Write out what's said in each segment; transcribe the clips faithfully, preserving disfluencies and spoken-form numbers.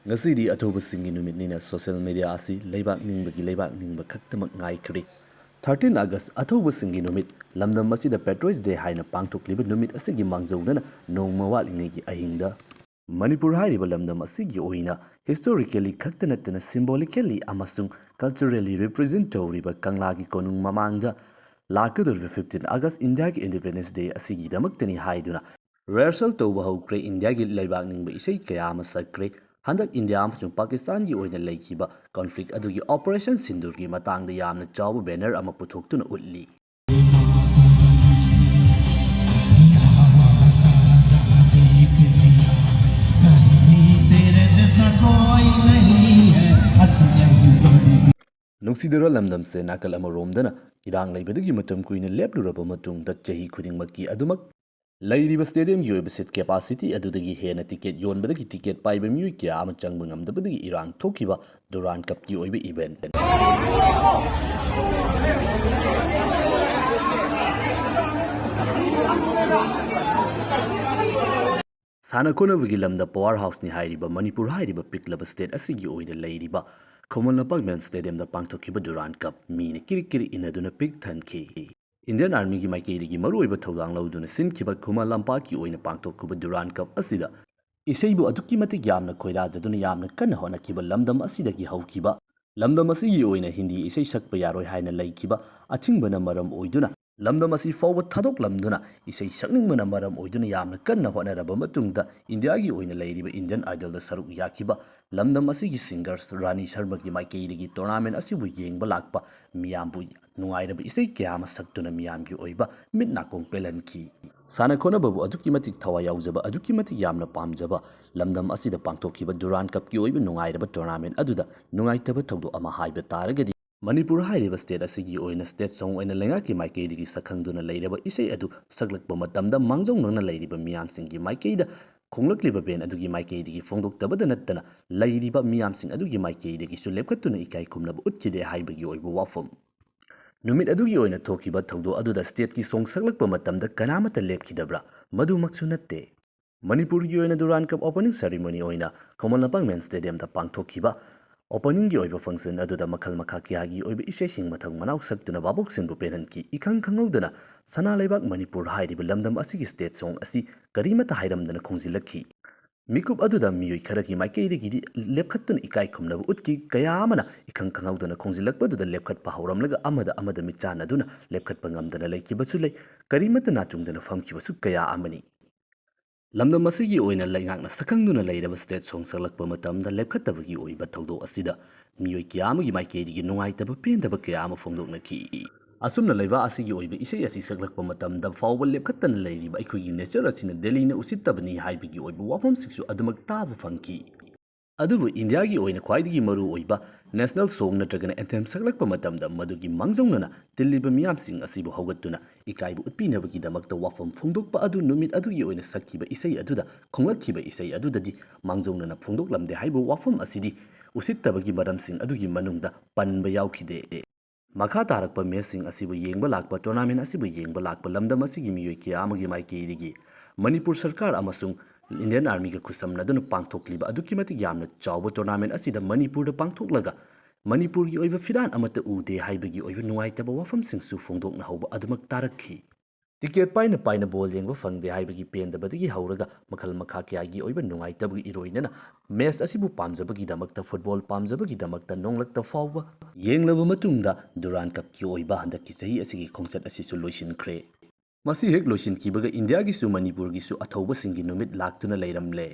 ꯉꯁꯤꯗꯤ ꯑꯊꯧꯕꯁꯤꯡꯒꯤ ꯅꯨꯃꯤꯠꯅꯤꯅ social media ꯑꯁꯤ ꯂꯩꯕꯥꯛ ꯅꯤꯡꯕꯒꯤ ꯂꯩꯕꯥꯛ ꯅꯤꯡꯕ ꯈꯛꯇꯃꯛ ꯉꯥꯏꯈ꯭ꯔꯦ꯫ Thirteen August ꯑꯊꯧꯕꯁꯤꯡꯒꯤ ꯅꯨꯃꯤꯠ, ꯂꯝꯗꯝ ꯑꯁꯤꯗ Patriots Day ꯍꯥꯏꯅ ꯄꯥꯡꯊꯣꯛꯂꯤꯕ ꯅꯨꯃꯤꯠ ꯑꯁꯤꯒꯤ ꯃꯥꯡꯖꯧꯅꯅ ꯅꯣꯡꯃ ꯋꯥꯠꯂꯤꯉꯩꯒꯤ ꯑꯍꯤꯡꯗ ꯃꯅꯤꯄꯨꯔ ꯍꯥꯏꯔꯤꯕ ꯂꯝꯗꯝ ꯑꯁꯤꯒꯤ ꯑꯣꯏꯅ historically ꯈꯛꯇ ꯅꯠꯇꯅ symbolically ꯑꯃꯁꯨꯡ culturally represent ꯇꯧꯔꯤꯕ ꯀꯪꯂꯥꯒꯤ ꯀꯣꯅꯨꯡ ꯃꯃꯥꯡꯗ ꯂꯥꯛꯀꯗꯧꯔꯤꯕ fifteen August Indiaꯒꯤ Independence Day ꯑꯁꯤꯒꯤꯗꯃꯛꯇꯅꯤ ꯍꯥꯏꯗꯨꯅ rehearsal ꯇꯧꯕ ꯍꯧꯈ꯭ꯔꯦ꯫ ꯏꯟꯗꯤꯌꯥꯒꯤ ꯂꯩꯕꯥꯛ ꯅꯤꯡꯕ ꯏꯁꯩ ꯀꯌꯥ ꯑꯃ ꯁꯛꯈ꯭ꯔꯦ꯫ ꯍꯟꯗꯛ ꯏꯟꯗꯤꯌꯥ ꯑꯃꯁꯨꯡ ꯄꯥꯀꯤꯁꯇꯥꯟꯒꯤ ꯑꯣꯏꯅ ꯂꯩꯈꯤꯕ conflict ꯑꯗꯨꯒꯤ Operation ꯁꯤꯟꯗꯨꯔꯒꯤ ꯃꯇꯥꯡꯗ ꯌꯥꯝꯅ ꯆꯥꯎꯕ banner ꯑꯃ ꯄꯨꯊꯣꯛꯇꯨꯅ ꯎꯠꯂꯤ꯫ ꯅꯨꯡꯁꯤꯗꯔꯣ ꯂꯝꯗꯝꯁꯦ ꯅꯥꯀꯜ ꯑꯃꯔꯣꯝꯗꯅ ꯏꯔꯥꯡ ꯂꯩꯕꯗꯒꯤ ꯃꯇꯝ ꯀꯨꯏꯅ ꯂꯦꯞꯂꯨꯔꯕ ꯃꯇꯨꯡꯗ ꯆꯍꯤ ꯈꯨꯗꯤꯡꯃꯛꯀꯤ ꯑꯗꯨꯃꯛ ꯂꯩꯔꯤꯕ stadiumꯒꯤ ꯑꯣꯏꯕ seat capacity ꯑꯗꯨꯗꯒꯤ ꯍꯦꯟꯅ ticket ꯌꯣꯟꯕꯗꯒꯤ ticket ꯄꯥꯏꯕ ꯃꯤꯑꯣꯏ ꯀꯌꯥ ꯑꯃ ꯆꯪꯕ ꯉꯝꯗꯕꯗꯒꯤ ꯏꯔꯥꯡ ꯊꯣꯛꯈꯤꯕ Durand Cupꯀꯤ ꯑꯣꯏꯕ event꯫ ꯁꯥꯟꯅ ꯈꯣꯠꯅꯕꯒꯤ ꯂꯝꯗ power houseꯅꯤ ꯍꯥꯏꯔꯤꯕ ꯃꯅꯤꯄꯨꯔ ꯍꯥꯏꯔꯤꯕ ꯄꯤꯛꯂꯕ state ꯑꯁꯤꯒꯤ ꯑꯣꯏꯅ ꯂꯩꯔꯤꯕ ꯈꯨꯃꯟ ꯂꯝꯄꯥꯛ Men's Stadiumꯗ ꯄꯥꯡꯊꯣꯛꯈꯤꯕ Durand Cup ꯃꯤꯅ ꯀꯤꯔꯤ ꯀꯤꯔꯤ ꯏꯟꯅꯗꯨꯅ ꯄꯤꯛ ꯊꯟꯈꯤ꯫ Indian Armyꯒꯤ ꯃꯥꯏꯀꯩꯗꯒꯤ ꯃꯔꯨꯑꯣꯏꯕ ꯊꯧꯗꯥꯡ ꯂꯧꯗꯨꯅ ꯁꯤꯟꯈꯤꯕ ꯈꯨꯃꯟ ꯂꯝꯄꯥꯛꯀꯤ ꯑꯣꯏꯅ ꯄꯥꯡꯊꯣꯛꯈꯤꯕ Durand Cup ꯑꯁꯤꯗ ꯏꯁꯩꯕꯨ ꯑꯗꯨꯛꯀꯤ ꯃꯇꯤꯛ ꯌꯥꯝꯅ ꯈꯣꯏꯗꯥꯖꯗꯨꯅ ꯌꯥꯝꯅ ꯀꯟꯅ ꯍꯣꯠꯅꯈꯤꯕ ꯂꯝꯗꯝ ꯑꯁꯤꯗꯒꯤ ꯍꯧꯈꯤꯕ, ꯂꯝꯗꯝ ꯑꯁꯤꯒꯤ ꯑꯣꯏꯅ ꯍꯤꯟꯗꯤ ꯏꯁꯩ ꯁꯛꯄ ꯌꯥꯔꯣꯏ ꯍꯥꯏꯅ ꯂꯩꯈꯤꯕ ꯑꯊꯤꯡꯕꯅ ꯃꯔꯝ ꯑꯣꯏꯗꯨꯅ ꯂꯝꯗꯝ ꯑꯁꯤ ꯐꯥꯎꯕ ꯊꯥꯗꯣꯛꯂꯝꯗꯨꯅ ꯏꯁꯩ ꯁꯛꯅꯤꯡꯕꯅ ꯃꯔꯝ ꯑꯣꯏꯗꯨꯅ ꯌꯥꯝꯅ ꯀꯟꯅ ꯍꯣꯠꯅꯔꯕ ꯃꯇꯨꯡꯗ ꯏꯟꯗꯤꯌꯥꯒꯤ ꯑꯣꯏꯅ ꯂꯩꯔꯤꯕ Indian Idolꯗ ꯁꯔꯨꯛ ꯌꯥꯈꯤꯕ ꯂꯝꯗꯝ ꯑꯁꯤꯒꯤ singers ꯔꯥꯅꯤ ꯁꯔꯃꯒꯤ ꯃꯥꯏꯀꯩꯗꯒꯤ tournament ꯑꯁꯤꯕꯨ ꯌꯦꯡꯕ ꯂꯥꯛꯄ ꯃꯤꯌꯥꯝꯕꯨ ꯅꯨꯡꯉꯥꯏꯔꯕ ꯏꯁꯩ ꯀꯌꯥ ꯑꯃ ꯁꯛꯇꯨꯅ ꯃꯤꯌꯥꯝꯒꯤ ꯑꯣꯏꯕ ꯃꯤꯠ ꯅꯥꯀꯣꯡ ꯄꯦꯜꯍꯟꯈꯤ꯫ ꯁꯥꯟꯅ ꯈꯣꯠꯅꯕꯕꯨ ꯑꯗꯨꯛꯀꯤ ꯃꯇꯤꯛ ꯊꯋꯥꯏ ꯌꯥꯎꯖꯕ, ꯑꯗꯨꯛꯀꯤ ꯃꯇꯤꯛ ꯌꯥꯝꯅ ꯄꯥꯝꯖꯕ, ꯂꯝꯗꯝ ꯑꯁꯤꯗ ꯄꯥꯡꯊꯣꯛꯈꯤꯕ Durand Cupꯀꯤ ꯑꯣꯏꯕ ꯅꯨꯡꯉꯥꯏꯔꯕ tournament ꯑꯗꯨꯗ ꯅꯨꯡꯉꯥꯏꯇꯕ ꯊꯧꯗꯣꯛ ꯑꯃ ꯍꯥꯏꯕ ꯇꯥꯔꯒꯗꯤ, ꯃꯅꯤꯄꯨꯔ ꯍꯥꯏꯔꯤꯕ state ꯑꯁꯤꯒꯤ ꯑꯣꯏꯅ state song ꯑꯣꯏꯅ ꯂꯩꯉꯥꯛꯀꯤ ꯃꯥꯏꯀꯩꯗꯒꯤ ꯁꯛꯈꯪꯗꯨꯅ ꯂꯩꯔꯕ ꯏꯁꯩ ꯑꯗꯨ ꯁꯛꯂꯛꯄ ꯃꯇꯝꯗ ꯃꯥꯡꯖꯧꯅꯅ ꯂꯩꯔꯤꯕ ꯃꯤꯌꯥꯝꯁꯤꯡꯒꯤ ꯃꯥꯏꯀꯩꯗ ꯈꯣꯡꯂꯛꯂꯤꯕ band ꯑꯗꯨꯒꯤ ꯃꯥꯏꯀꯩꯗꯒꯤ ꯐꯣꯡꯗꯣꯛꯇꯕꯗ ꯅꯠꯇꯅ ꯂꯩꯔꯤꯕ ꯃꯤꯌꯥꯝꯁꯤꯡ ꯑꯗꯨꯒꯤ ꯃꯥꯏꯀꯩꯗꯒꯤꯁꯨ ꯂꯦꯞꯈꯠꯇꯨꯅ ꯏꯀꯥꯏ ꯈꯨꯝꯅꯕ ꯎꯠꯈꯤꯗꯦ ꯍꯥꯏꯕꯒꯤ ꯑꯣꯏꯕ ꯋꯥꯐꯝ꯫ ꯅꯨꯃꯤꯠ ꯑꯗꯨꯒꯤ ꯑꯣꯏꯅ ꯊꯣꯛꯈꯤꯕ ꯊꯧꯗꯣꯛ ꯑꯗꯨꯗ stateꯀꯤ song ꯁꯛꯂꯛꯄ ꯃꯇꯝꯗ ꯀꯅꯥꯃꯠꯇ ꯂꯦꯞꯈꯤꯗꯕ꯭ꯔꯥ? ꯃꯗꯨꯃꯛꯁꯨ ꯅꯠꯇꯦ꯫ ꯃꯅꯤꯄꯨꯔꯒꯤ ꯑꯣꯏꯅ ꯗꯨꯔꯥꯟ ꯀꯞ ꯑꯣꯄꯅꯤꯡ ꯁꯦꯔꯤꯃꯣꯅꯤ ꯑꯣꯏꯅ ꯈꯨꯃꯟ ꯂꯝꯄꯥꯛ ꯃꯦꯟꯁ ꯁ꯭ꯇꯦꯗꯤꯌꯝꯗ ꯄꯥꯡꯊꯣꯛꯈꯤꯕ ꯑꯣꯄꯅꯤꯡꯒꯤ ꯑꯣꯏꯕ ꯐꯪꯁꯟ ꯑꯗꯨꯗ ꯃꯈꯜ ꯃꯈꯥ ꯀꯌꯥꯒꯤ ꯑꯣꯏꯕ ꯏꯁꯩꯁꯤꯡ ꯃꯊꯪ ꯃꯅꯥꯎ ꯁꯛꯇꯨꯅ ꯚꯥꯕꯣꯛꯁꯤꯡꯕꯨ ꯄꯦꯜꯍꯟꯈꯤ꯫ ꯏꯈꯪ ꯈꯪꯍꯧꯗꯅ ꯁꯅꯥ ꯂꯩꯕꯥꯛ ꯃꯅꯤꯄꯨꯔ ꯍꯥꯏꯔꯤꯕ ꯂꯝꯗꯝ ꯑꯁꯤꯒꯤ ꯁ꯭ꯇꯦꯠ ꯁꯣꯡ ꯑꯁꯤ ꯀꯔꯤꯃꯠꯇ ꯍꯥꯏꯔꯝꯗꯅ ꯈꯣꯡꯖꯤꯜꯂꯛꯈꯤ꯫ ꯃꯤꯀꯨꯞ ꯑꯗꯨꯗ ꯃꯤꯑꯣꯏ ꯈꯔꯒꯤ ꯃꯥꯏꯀꯩꯗꯒꯤꯗꯤ ꯂꯦꯞꯈꯠꯇꯨꯅ ꯏꯀꯥꯏ ꯈꯨꯝꯅꯕ ꯎꯠꯈꯤ꯫ ꯀꯌꯥ ꯑꯃꯅ ꯏꯈꯪ ꯈꯪꯍꯧꯗꯅ ꯈꯣꯡꯖꯤꯜꯂꯛꯄꯗꯨꯗ ꯂꯦꯞꯈꯠꯄ ꯍꯧꯔꯝꯂꯒ ꯑꯃꯗ ꯑꯃꯗ ꯃꯤꯠ ꯆꯥꯟꯅꯗꯨꯅ ꯂꯦꯞꯈꯠꯄ ꯉꯝꯗꯅ ꯂꯩꯈꯤꯕꯁꯨ ꯂꯩ꯫ ꯀꯔꯤꯃꯠꯇ ꯅꯥꯆꯨꯡꯗꯅ ꯐꯝꯈꯤꯕꯁꯨ ꯀꯌꯥ ꯑꯃꯅꯤ꯫ ꯂꯝꯗꯝ ꯑꯁꯤꯒꯤ ꯑꯣꯏꯅ ꯂꯩꯉꯥꯛꯅ ꯁꯛꯈꯪꯗꯨꯅ ꯂꯩꯔꯕ ꯁ꯭ꯇꯦꯠ ꯁꯣꯡ ꯁꯛꯂꯛꯄ ꯃꯇꯝꯗ ꯂꯦꯞꯈꯠꯇꯕꯒꯤ ꯑꯣꯏꯕ ꯊꯧꯗꯣꯛ ꯑꯁꯤꯗ ꯃꯤꯑꯣꯏ ꯀꯌꯥ ꯑꯃꯒꯤ ꯃꯥꯏꯀꯩꯗꯒꯤ ꯅꯨꯡꯉꯥꯏꯇꯕ ꯄꯦꯟꯗꯕ ꯀꯌꯥ ꯑꯃ ꯐꯣꯡꯗꯣꯛꯅꯈꯤ꯫ ꯑꯁꯨꯝꯅ ꯂꯩꯕꯥꯛ ꯑꯁꯤꯒꯤ ꯑꯣꯏꯕ ꯏꯁꯩ ꯑꯁꯤ ꯁꯛꯂꯛꯄ ꯃꯇꯝꯗ ꯐꯥꯎꯕ ꯂꯦꯞꯈꯠꯇꯅ ꯂꯩꯔꯤꯕ ꯑꯩꯈꯣꯏꯒꯤ ꯅꯦꯆꯔ ꯑꯁꯤꯅ ꯗꯦꯜꯂꯤꯅ ꯎꯁꯤꯠꯇꯕꯅꯤ ꯍꯥꯏꯕꯒꯤ ꯑꯣꯏꯕ ꯋꯥꯐꯝꯁꯤꯡꯁꯨ ꯑꯗꯨꯃꯛ ꯇꯥꯕ ꯐꯪꯈꯤ꯫ ꯑꯗꯨꯕꯨ ꯏꯟꯗꯤꯌꯥꯒꯤ ꯑꯣꯏꯅ ꯈ꯭ꯋꯥꯏꯗꯒꯤ ꯃꯔꯨ ꯑꯣꯏꯕ ꯅꯦꯁꯅꯦꯜ ꯁꯣꯡ ꯅꯠꯇ꯭ꯔꯒꯅ ꯑꯦꯟꯊꯦꯝ ꯁꯛꯂꯛꯄ ꯃꯇꯝꯗ ꯃꯗꯨꯒꯤ ꯃꯥꯡꯖꯧꯅꯅ ꯇꯤꯜꯂꯤꯕ ꯃꯤꯌꯥꯝꯁꯤꯡ ꯑꯁꯤꯕꯨ ꯍꯧꯒꯠꯇꯨꯅ ꯏꯀꯥꯏꯕ ꯎꯠꯄꯤꯅꯕꯒꯤꯗꯃꯛꯇ ꯋꯥꯐꯝ ꯐꯣꯡꯗꯣꯛꯄ ꯑꯗꯨ ꯅꯨꯃꯤꯠ ꯑꯗꯨꯒꯤ ꯑꯣꯏꯅ ꯁꯛꯈꯤꯕ ꯏꯁꯩ ꯑꯗꯨꯗ ꯈꯣꯡꯂꯛꯈꯤꯕ ꯏꯁꯩ ꯑꯗꯨꯗꯗꯤ ꯃꯥꯡꯖꯧꯅꯅ ꯐꯣꯡꯗꯣꯛꯂꯝꯗꯦ ꯍꯥꯏꯕ ꯋꯥꯐꯝ ꯑꯁꯤꯗꯤ ꯎꯁꯤꯠꯇꯕꯒꯤ ꯃꯔꯝꯁꯤꯡ ꯑꯗꯨꯒꯤ ꯃꯅꯨꯡꯗ ꯄꯟꯕ ꯌꯥꯎꯈꯤꯗꯦ꯫ ꯃꯈꯥ ꯇꯥꯔꯛꯄ ꯃꯦꯆꯁꯤꯡ ꯑꯁꯤꯕꯨ ꯌꯦꯡꯕ ꯂꯥꯛꯄ, ꯇꯣꯔꯅꯥꯃꯦꯟ ꯑꯁꯤꯕꯨ ꯌꯦꯡꯕ ꯂꯥꯛꯄ ꯂꯝꯗꯝ ꯑꯁꯤꯒꯤ ꯃꯤꯑꯣꯏ ꯀꯌꯥ ꯑꯃꯒꯤ ꯃꯥꯏꯀꯩꯗꯒꯤ ꯃꯅꯤꯄꯨꯔ ꯁꯔꯀꯥꯔ ꯑꯃꯁꯨꯡ ꯏꯟꯗꯤꯌꯟ ꯑꯥꯔꯃꯤꯒ ꯈꯨꯠꯁꯝꯅꯗꯨꯅ ꯄꯥꯡꯊꯣꯛꯂꯤꯕ ꯑꯗꯨꯛꯀꯤ ꯃꯇꯤꯛ ꯌꯥꯝꯅ ꯆꯥꯎꯕ ꯇꯣꯔꯅꯥꯃꯦꯟ ꯑꯁꯤꯗ ꯃꯅꯤꯄꯨꯔꯗ ꯄꯥꯡꯊꯣꯛꯂꯒ ꯃꯅꯤꯄꯨꯔꯒꯤ ꯑꯣꯏꯕ ꯐꯤꯔꯥꯟ ꯑꯃꯠꯇ ꯎꯗꯦ ꯍꯥꯏꯕꯒꯤ ꯑꯣꯏꯕ ꯅꯨꯡꯉꯥꯏꯇꯕ ꯋꯥꯐꯝꯁꯤꯡꯁꯨ ꯐꯣꯡꯗꯣꯛꯅ ꯍꯧꯕ ꯑꯗꯨꯃꯛ ꯇꯥꯔꯛꯈꯤ꯫ ꯇꯤꯀꯦꯠ ꯄꯥꯏꯅ ꯄꯥꯏꯅ ꯕꯣꯜ ꯌꯦꯡꯕ ꯐꯪꯗꯦ ꯍꯥꯏꯕꯒꯤ ꯄꯦꯟꯗꯕꯗꯒꯤ ꯍꯧꯔꯒ ꯃꯈꯜ ꯃꯈꯥ ꯀꯌꯥꯒꯤ ꯑꯣꯏꯕ ꯅꯨꯡꯉꯥꯏꯇꯕꯒꯤ ꯏꯔꯣꯏꯅꯅ ꯃꯦꯆ ꯑꯁꯤꯕꯨ ꯄꯥꯝꯖꯕꯒꯤꯗꯃꯛꯇ, ꯐꯨꯠꯕꯣꯜ ꯄꯥꯝꯖꯕꯒꯤꯗꯃꯛꯇ ꯅꯣꯡꯂꯛꯇ ꯐꯥꯎꯕ ꯌꯦꯡꯂꯕ ꯃꯇꯨꯡꯗ ꯗꯨꯔꯥꯟ ꯀꯞꯀꯤ ꯑꯣꯏꯕ ꯍꯟꯗꯛꯀꯤ ꯆꯍꯤ ꯑꯁꯤꯒꯤ ꯈꯣꯡꯆꯠ ꯑꯁꯤꯁꯨ ꯂꯣꯏꯁꯤꯟꯈ꯭ꯔꯦ꯫ ꯃꯁꯤ ꯍꯦꯛ ꯂꯣꯏꯁꯤꯟꯈꯤꯕꯒ ꯏꯟꯗꯤꯌꯥꯒꯤꯁꯨ ꯃꯅꯤꯄꯨꯔꯒꯤꯁꯨ ꯑꯊꯧꯕꯁꯤꯡꯒꯤ ꯅꯨꯃꯤꯠ ꯂꯥꯛꯇꯨꯅ ꯂꯩꯔꯝꯂꯦ꯫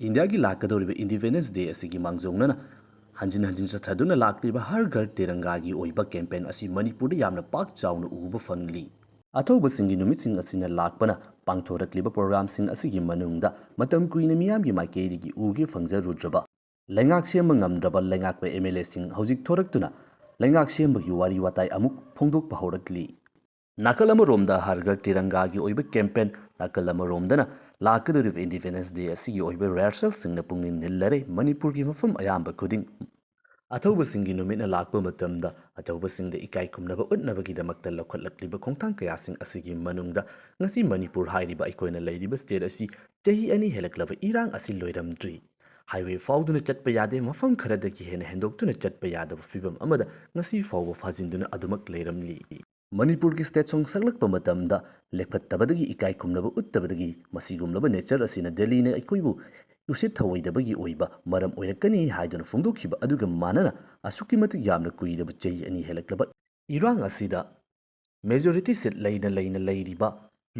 ꯏꯟꯗꯤꯌꯥꯒꯤ ꯂꯥꯛꯀꯗꯧꯔꯤꯕ ꯏꯟꯗꯤꯄꯦꯟꯗꯦꯟꯁ ꯗꯦ ꯑꯁꯤꯒꯤ ꯃꯥꯡꯖꯧꯅꯅ ꯍꯟꯖꯤꯟ ꯍꯟꯖꯤꯟ ꯆꯠꯊꯗꯨꯅ ꯂꯥꯛꯂꯤꯕ ꯍꯔ ꯘꯔ ꯇꯤꯔꯪꯒꯥꯒꯤ ꯑꯣꯏꯕ ꯀꯦꯝꯄꯦꯟ ꯑꯁꯤ ꯃꯅꯤꯄꯨꯔꯗ ꯌꯥꯝꯅ ꯄꯥꯛ ꯆꯥꯎꯅ ꯎꯕ ꯐꯪꯂꯤ꯫ ꯑꯊꯧꯕꯁꯤꯡꯒꯤ ꯅꯨꯃꯤꯠꯁꯤꯡ ꯑꯁꯤꯅ ꯂꯥꯛꯄꯅ ꯄꯥꯡꯊꯣꯔꯛꯂꯤꯕ ꯄ꯭ꯔꯣꯒ꯭ꯔꯥꯝꯁꯤꯡ ꯑꯁꯤꯒꯤ ꯃꯅꯨꯡꯗ ꯃꯇꯝ ꯀꯨꯏꯅ ꯃꯤꯌꯥꯝꯒꯤ ꯃꯥꯏꯀꯩꯗꯒꯤ ꯎꯒꯦ ꯐꯪꯖꯔꯨꯗ꯭ꯔꯕ, ꯂꯩꯉꯥꯛ ꯁꯦꯝꯕ ꯉꯝꯗ꯭ꯔꯕ ꯂꯩꯉꯥꯛꯄ ꯑꯦꯝ ꯑꯦꯜ ꯑꯦꯁꯤꯡ ꯍꯧꯖꯤꯛ ꯊꯣꯔꯛꯇꯨꯅ ꯂꯩꯉꯥꯛ ꯁꯦꯝꯕꯒꯤ ꯋꯥꯔꯤ ꯋꯥꯇꯥꯏ ꯑꯃꯨꯛ ꯐꯣꯡꯗꯣꯛꯄ ꯍꯧꯔꯛꯂꯤ꯫ ꯅꯥꯀꯜ ꯑꯃꯔꯣꯝꯗ ꯍꯔ ꯘꯔ ꯇꯤꯔꯪꯒꯥꯒꯤ ꯑꯣꯏꯕ ꯀꯦꯝꯄꯦꯟ, ꯅꯥꯀꯜ ꯑꯃꯔꯣꯝꯗꯅ ꯂꯥꯛꯀꯗꯧꯔꯤꯕ ꯏꯟꯗꯤꯄꯦꯟꯗꯦꯟꯁ ꯗꯦ ꯑꯁꯤꯒꯤ ꯑꯣꯏꯕ ꯔꯤꯍꯔꯁꯦꯜꯁꯤꯡꯅ ꯄꯨꯛꯅꯤꯡ ꯅꯤꯜꯂꯔꯦ ꯃꯅꯤꯄꯨꯔꯒꯤ ꯃꯐꯝ ꯑꯌꯥꯝꯕ ꯈꯨꯗꯤꯡ꯫ ꯑꯊꯧꯕꯁꯤꯡꯒꯤ ꯅꯨꯃꯤꯠꯅ ꯂꯥꯛꯄ ꯃꯇꯝꯗ ꯑꯊꯧꯕꯁꯤꯡꯗ ꯏꯀꯥꯏ ꯈꯨꯝꯅꯕ ꯎꯠꯅꯕꯒꯤꯗꯃꯛꯇ ꯂꯧꯈꯠꯂꯛꯂꯤꯕ ꯈꯣꯡꯊꯥꯡ ꯀꯌꯥꯁꯤꯡ ꯑꯁꯤꯒꯤ ꯃꯅꯨꯡꯗ ꯉꯁꯤ ꯃꯅꯤꯄꯨꯔ ꯍꯥꯏꯔꯤꯕ ꯑꯩꯈꯣꯏꯅ ꯂꯩꯔꯤꯕ ꯁ꯭ꯇꯦꯠ ꯑꯁꯤ ꯆꯍꯤ ꯑꯅꯤ ꯍꯦꯜꯂꯛꯂꯕ ꯏꯔꯥꯡ ꯑꯁꯤ ꯂꯣꯏꯔꯝꯗ꯭ꯔꯤ꯫ Highway ꯐꯥꯎꯗꯨꯅ ꯆꯠꯄ ꯌꯥꯗꯦ, ꯃꯐꯝ ꯈꯔꯗꯒꯤ ꯍꯦꯟꯅ ꯍꯦꯟꯗꯣꯛꯇꯨꯅ ꯆꯠꯄ ꯌꯥꯗꯕ ꯐꯤꯚꯝ ꯑꯃꯗ ꯉꯁꯤ ꯐꯥꯎꯕ ꯐꯥꯖꯤꯟꯗꯨꯅ ꯑꯗꯨꯃꯛ ꯂꯩꯔꯝꯂꯤ꯫ ꯃꯅꯤꯄꯨꯔꯒꯤ state song ꯁꯛꯂꯛꯄ ꯃꯇꯝꯗ ꯂꯦꯞꯈꯠꯇꯕꯗꯒꯤ, ꯏꯀꯥꯏ ꯈꯨꯝꯅꯕ ꯎꯠꯇꯕꯗꯒꯤ, ꯃꯁꯤꯒꯨꯝꯂꯕ nature ꯑꯁꯤꯅ ꯗꯦꯜꯂꯤꯅ ꯑꯩꯈꯣꯏꯕꯨ ꯎꯁꯤꯠ ꯊꯑꯣꯏꯗꯕꯒꯤ ꯑꯣꯏꯕ ꯃꯔꯝ ꯑꯣꯏꯔꯛꯀꯅꯤ ꯍꯥꯏꯗꯨꯅ ꯐꯣꯡꯗꯣꯛꯈꯤꯕ ꯑꯗꯨꯒ ꯃꯥꯟꯅꯅ, ꯑꯁꯨꯛꯀꯤ ꯃꯇꯤꯛ ꯌꯥꯝꯅ ꯀꯨꯏꯔꯕ ꯆꯍꯤ ꯑꯅꯤ ꯍꯦꯜꯂꯛꯂꯕ ꯏꯔꯥꯡ ꯑꯁꯤꯗ majority seat ꯂꯩꯅ ꯂꯩꯅ ꯂꯩꯔꯤꯕ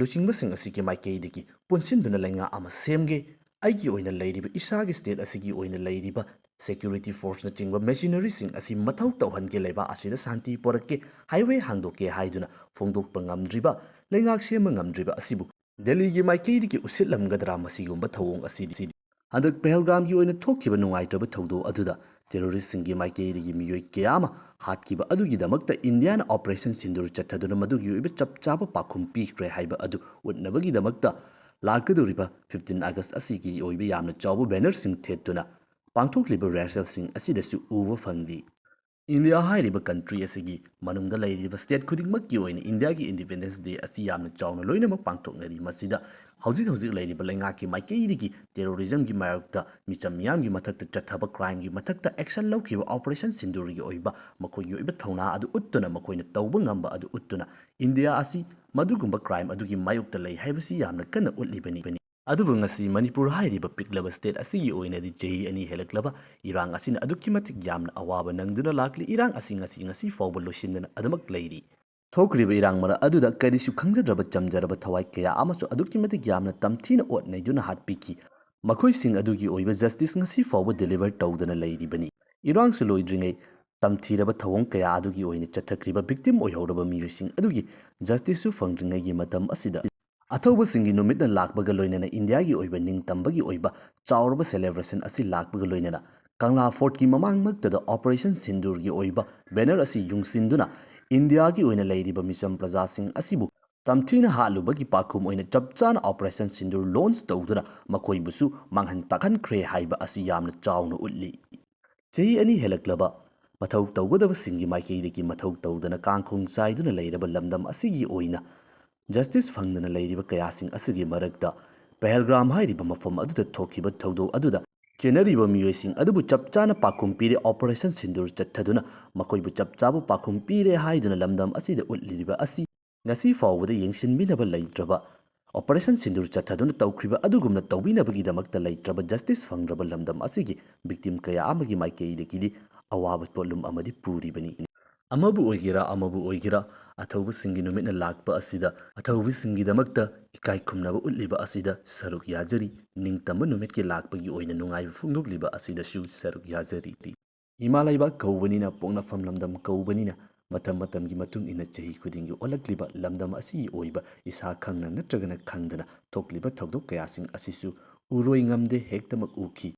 ꯂꯨꯆꯤꯡꯕꯁꯤꯡ ꯑꯁꯤꯒꯤ ꯃꯥꯏꯀꯩꯗꯒꯤ ꯄꯨꯟꯁꯤꯟꯗꯨꯅ ꯂꯩꯉꯥꯛ ꯑꯃ ꯁꯦꯝꯒꯦ, ꯑꯩꯒꯤ ꯑꯣꯏꯅ ꯂꯩꯔꯤꯕ, ꯏꯁꯥꯒꯤ state ꯑꯁꯤꯒꯤ ꯑꯣꯏꯅ ꯂꯩꯔꯤꯕ security forceꯅꯆꯤꯡꯕ machineryꯁꯤꯡ ꯑꯁꯤ ꯃꯊꯧ ꯇꯧꯍꯟꯒꯦ, ꯂꯩꯕꯥꯛ ꯑꯁꯤꯗ ꯁꯥꯟꯇꯤ ꯄꯣꯔꯛꯀꯦ, highway ꯍꯥꯡꯗꯣꯛꯀꯦ ꯍꯥꯏꯗꯨꯅ ꯐꯣꯡꯗꯣꯛꯄ ꯉꯝꯗ꯭ꯔꯤꯕ, ꯂꯩꯉꯥꯛ ꯁꯦꯝꯕ ꯉꯝꯗ꯭ꯔꯤꯕ ꯑꯁꯤꯕꯨ ꯗꯦꯜꯂꯤꯒꯤ ꯃꯥꯏꯀꯩꯗꯒꯤ ꯎꯁꯤꯠꯂꯝꯒꯗ꯭ꯔꯥ? ꯃꯁꯤꯒꯨꯝꯕ ꯊꯧꯑꯣꯡ ꯑꯁꯤꯗꯤ ꯍꯟꯗꯛ ꯄꯍꯜꯒꯥꯝꯒꯤ ꯑꯣꯏꯅ ꯊꯣꯛꯈꯤꯕ ꯅꯨꯡꯉꯥꯏꯇ꯭ꯔꯕ ꯊꯧꯗꯣꯛ ꯑꯗꯨꯗ terroristꯁꯤꯡꯒꯤ ꯃꯥꯏꯀꯩꯗꯒꯤ ꯃꯤꯑꯣꯏ ꯀꯌꯥ ꯑꯃ ꯍꯥꯠꯈꯤꯕ ꯑꯗꯨꯒꯤꯗꯃꯛꯇ ꯏꯟꯗꯤꯌꯥꯅ Operation Sindoor ꯆꯠꯊꯗꯨꯅ ꯃꯗꯨꯒꯤ ꯑꯣꯏꯕ ꯆꯞ ꯆꯥꯕ ꯄꯥꯎꯈꯨꯝ ꯄꯤꯈ꯭ꯔꯦ ꯍꯥꯏꯕ ꯑꯗꯨ ꯎꯠꯅꯕꯒꯤꯗꯃꯛꯇ ꯂꯥꯛꯀꯗꯧꯔꯤꯕ fifteen August ꯑꯁꯤꯒꯤ ꯑꯣꯏꯕ ꯌꯥꯝꯅ ꯆꯥꯎꯕ bannerꯁꯤꯡ ꯊꯦꯠꯇꯨꯅ ꯄꯥꯡꯊꯣꯛꯂꯤꯕ rallyꯁꯤꯡ ꯑꯁꯤꯗꯁꯨ ꯎꯕ ꯐꯪꯂꯤ꯫ ꯏꯟꯗꯤꯌꯥ ꯍꯥꯏꯔꯤꯕ country ꯑꯁꯤꯒꯤ ꯃꯅꯨꯡꯗ ꯂꯩꯔꯤꯕ state ꯈꯨꯗꯤꯡꯃꯛꯀꯤ ꯑꯣꯏꯅ ꯏꯟꯗꯤꯌꯥꯒꯤ Independence Day ꯑꯁꯤ ꯌꯥꯝꯅ ꯆꯥꯎꯅ ꯂꯣꯏꯅꯃꯛ ꯄꯥꯡꯊꯣꯛꯅꯔꯤ꯫ ꯃꯁꯤꯗ ꯍꯧꯖꯤꯛ ꯍꯧꯖꯤꯛ ꯂꯩꯔꯤꯕ ꯂꯩꯉꯥꯛꯀꯤ ꯃꯥꯏꯀꯩꯗꯒꯤ terrorismꯒꯤ ꯃꯥꯌꯣꯛꯇ, ꯃꯤꯆꯝ ꯃꯤꯌꯥꯝꯒꯤ ꯃꯊꯛꯇ ꯆꯠꯊꯕ crimeꯒꯤ ꯃꯊꯛꯇ action ꯂꯧꯈꯤꯕ Operation Sindoorꯒꯤ ꯑꯣꯏꯕ ꯃꯈꯣꯏꯒꯤ ꯑꯣꯏꯕ ꯊꯧꯅꯥ ꯑꯗꯨ ꯎꯠꯇꯨꯅ, ꯃꯈꯣꯏꯅ ꯇꯧꯕ ꯉꯝꯕ ꯑꯗꯨ ꯎꯠꯇꯨꯅ, ꯏꯟꯗꯤꯌꯥ ꯑꯁꯤ ꯃꯗꯨꯒꯨꯝꯕ crime ꯑꯗꯨꯒꯤ ꯃꯥꯌꯣꯛꯇ ꯂꯩ ꯍꯥꯏꯕꯁꯤ ꯌꯥꯝꯅ ꯀꯟꯅ ꯎꯠꯂꯤꯕꯅꯤ꯫ ꯑꯗꯨꯕꯨ ꯉꯁꯤ ꯃꯅꯤꯄꯨꯔ ꯍꯥꯏꯔꯤꯕ ꯄꯤꯛꯂꯕ state ꯑꯁꯤꯒꯤ ꯑꯣꯏꯅꯗꯤ ꯆꯍꯤ ꯑꯅꯤ ꯍꯦꯜꯂꯛꯂꯕ ꯏꯔꯥꯡ ꯑꯁꯤꯅ ꯑꯗꯨꯛꯀꯤ ꯃꯇꯤꯛ ꯌꯥꯝꯅ ꯑꯋꯥꯕ ꯅꯪꯗꯨꯅ ꯂꯥꯛꯂꯤ꯫ ꯏꯔꯥꯡ ꯑꯁꯤ ꯉꯁꯤ, ꯉꯁꯤ ꯐꯥꯎꯕ ꯂꯣꯏꯁꯤꯟꯗꯅ ꯑꯗꯨꯃꯛ ꯂꯩꯔꯤ꯫ ꯊꯣꯛꯈ꯭ꯔꯤꯕ ꯏꯔꯥꯡ ꯃꯔꯛ ꯑꯗꯨꯗ ꯀꯔꯤꯁꯨ ꯈꯪꯖꯗ꯭ꯔꯕ ꯆꯝꯖꯔꯕ ꯊꯋꯥꯏ ꯀꯌꯥ ꯑꯃꯁꯨ ꯑꯗꯨꯛꯀꯤ ꯃꯇꯤꯛ ꯌꯥꯝꯅ ꯇꯝꯊꯤꯅ ꯑꯣꯠ ꯅꯩꯗꯨꯅ ꯍꯥꯠꯄꯤꯈꯤ꯫ ꯃꯈꯣꯏꯁꯤꯡ ꯑꯗꯨꯒꯤ ꯑꯣꯏꯕ justice ꯉꯁꯤ ꯐꯥꯎꯕ deliver ꯇꯧꯗꯅ ꯂꯩꯔꯤꯕꯅꯤ꯫ ꯏꯔꯥꯡꯁꯨ ꯂꯣꯏꯗ꯭ꯔꯤꯉꯩ ꯇꯝꯊꯤꯔꯕ ꯊꯧꯑꯣꯡ ꯀꯌꯥ ꯑꯗꯨꯒꯤ ꯑꯣꯏꯅ ꯆꯠꯊꯈ꯭ꯔꯤꯕ victim ꯑꯣꯏꯍꯧꯔꯕ ꯃꯤꯑꯣꯏꯁꯤꯡ ꯑꯗꯨꯒꯤ justiceꯁꯨ ꯐꯪꯗ꯭ꯔꯤꯉꯩꯒꯤ ꯃꯇꯝ ꯑꯁꯤꯗ ꯑꯊꯧꯕꯁꯤꯡꯒꯤ ꯅꯨꯃꯤꯠꯅ ꯂꯥꯛꯄꯒ ꯂꯣꯏꯅꯅ ꯏꯟꯗꯤꯌꯥꯒꯤ ꯑꯣꯏꯕ ꯅꯤꯡꯇꯝꯕꯒꯤ ꯑꯣꯏꯕ ꯆꯥꯎꯔꯕ celebration ꯑꯁꯤ ꯂꯥꯛꯄꯒ ꯂꯣꯏꯅꯅ ꯀꯪꯂꯥ fortꯀꯤ ꯃꯃꯥꯡꯃꯛꯇꯗ Operation Sindoorꯒꯤ ꯑꯣꯏꯕ banner ꯑꯁꯤ ꯌꯨꯡꯁꯤꯟꯗꯨꯅ ꯏꯟꯗꯤꯌꯥꯒꯤ ꯑꯣꯏꯅ ꯂꯩꯔꯤꯕ ꯃꯤꯆꯝ ꯄ꯭ꯔꯖꯥꯁꯤꯡ ꯑꯁꯤꯕꯨ ꯇꯝꯊꯤꯅ ꯍꯥꯠꯂꯨꯕꯒꯤ ꯄꯥꯎꯈꯨꯝ ꯑꯣꯏꯅ ꯆꯞ ꯆꯥꯅ Operation Sindoor launch ꯇꯧꯗꯨꯅ ꯃꯈꯣꯏꯕꯨꯁꯨ ꯃꯥꯡꯍꯟ ꯇꯥꯛꯍꯟꯈ꯭ꯔꯦ ꯍꯥꯏꯕ ꯑꯁꯤ ꯌꯥꯝꯅ ꯆꯥꯎꯅ ꯎꯠꯂꯤ꯫ ꯆꯍꯤ ꯑꯅꯤ ꯍꯦꯜꯂꯛꯂꯕ ꯃꯊꯧ ꯇꯧꯒꯗꯕꯁꯤꯡꯒꯤ ꯃꯥꯏꯀꯩꯗꯒꯤ ꯃꯊꯧ ꯇꯧꯗꯅ ꯀꯥꯡꯈꯣꯡ ꯆꯥꯏꯗꯨꯅ ꯂꯩꯔꯕ ꯂꯝꯗꯝ ꯑꯁꯤꯒꯤ ꯑꯣꯏꯅ justice ꯐꯪꯗꯅ ꯂꯩꯔꯤꯕ ꯀꯌꯥꯁꯤꯡ ꯑꯁꯤꯒꯤ ꯃꯔꯛꯇ ꯄꯍꯦꯜꯒ꯭ꯔꯥꯝ ꯍꯥꯏꯔꯤꯕ ꯃꯐꯝ ꯑꯗꯨꯗ ꯊꯣꯛꯈꯤꯕ ꯊꯧꯗꯣꯛ ꯑꯗꯨꯗ ꯆꯦꯟꯅꯔꯤꯕ ꯃꯤꯑꯣꯏꯁꯤꯡ ꯑꯗꯨꯕꯨ ꯆꯞ ꯆꯥꯅ ꯄꯥꯎꯈꯨꯝ ꯄꯤꯔꯦ꯫ ꯑꯣꯄꯔꯦꯁꯟ ꯁꯤꯟꯗꯨꯔ ꯆꯠꯊꯗꯨꯅ ꯃꯈꯣꯏꯕꯨ ꯆꯞ ꯆꯥꯕ ꯄꯥꯎꯈꯨꯝ ꯄꯤꯔꯦ ꯍꯥꯏꯗꯨꯅ ꯂꯝꯗꯝ ꯑꯁꯤꯗ ꯎꯠꯂꯤꯕ ꯑꯁꯤ ꯉꯁꯤ ꯐꯥꯎꯕꯗ ꯌꯦꯡꯁꯤꯟꯕꯤꯅꯕ ꯂꯩꯇ꯭ꯔꯕ, ꯑꯣꯄꯔꯦꯁꯟ ꯁꯤꯟꯗꯨꯔ ꯆꯠꯊꯗꯨꯅ ꯇꯧꯈ꯭ꯔꯤꯕ ꯑꯗꯨꯒꯨꯝꯅ ꯇꯧꯕꯤꯅꯕꯒꯤꯗꯃꯛꯇ ꯂꯩꯇ꯭ꯔꯕ ꯖꯁꯇꯤꯁ ꯐꯪꯗ꯭ꯔꯕ ꯂꯝꯗꯝ ꯑꯁꯤꯒꯤ ꯚꯤꯛꯇꯤꯝ ꯀꯌꯥ ꯑꯃꯒꯤ ꯃꯥꯏꯀꯩꯗꯒꯤꯗꯤ ꯑꯋꯥꯕ ꯄꯣꯠꯂꯨꯝ ꯑꯃꯗꯤ ꯄꯨꯔꯤꯕꯅꯤ꯫ ꯑꯃꯕꯨ ꯑꯣꯏꯒꯦꯔꯥ, ꯑꯃꯕꯨ ꯑꯣꯏꯒꯦꯔꯥ, ꯑꯊꯧꯕꯁꯤꯡꯒꯤ ꯅꯨꯃꯤꯠꯅ ꯂꯥꯛꯄ ꯑꯁꯤꯗ ꯑꯊꯧꯕꯁꯤꯡꯒꯤꯗꯃꯛꯇ ꯏꯀꯥꯏ ꯈꯨꯝꯅꯕ ꯎꯠꯂꯤꯕ ꯑꯁꯤꯗ ꯁꯔꯨꯛ ꯌꯥꯖꯔꯤ꯫ ꯅꯤꯡꯇꯝꯕ ꯅꯨꯃꯤꯠꯀꯤ ꯂꯥꯛꯄꯒꯤ ꯑꯣꯏꯅ ꯅꯨꯡꯉꯥꯏꯕ ꯐꯣꯡꯗꯣꯛꯂꯤꯕ ꯑꯁꯤꯗꯁꯨ ꯁꯔꯨꯛ ꯌꯥꯖꯔꯤ꯫ ꯏꯃꯥ ꯂꯩꯕꯥꯛ ꯀꯧꯕꯅꯤꯅ, ꯄꯣꯛꯅꯐꯝ ꯂꯝꯗꯝ ꯀꯧꯕꯅꯤꯅ, ꯃꯇꯝ ꯃꯇꯝꯒꯤ ꯃꯇꯨꯡ ꯏꯟꯅ ꯆꯍꯤ ꯈꯨꯗꯤꯡꯒꯤ ꯑꯣꯜꯂꯛꯂꯤꯕ ꯂꯝꯗꯝ ꯑꯁꯤꯒꯤ ꯑꯣꯏꯕ ꯏꯁꯥ ꯈꯪꯅ ꯅꯠꯇ꯭ꯔꯒꯅ ꯈꯪꯗꯅ ꯊꯣꯛꯂꯤꯕ ꯊꯧꯗꯣꯛ ꯀꯌꯥꯁꯤꯡ ꯑꯁꯤꯁꯨ ꯎꯔꯣꯏ ꯉꯝꯗꯦ, ꯍꯦꯛꯇꯃꯛ ꯎꯈꯤ꯫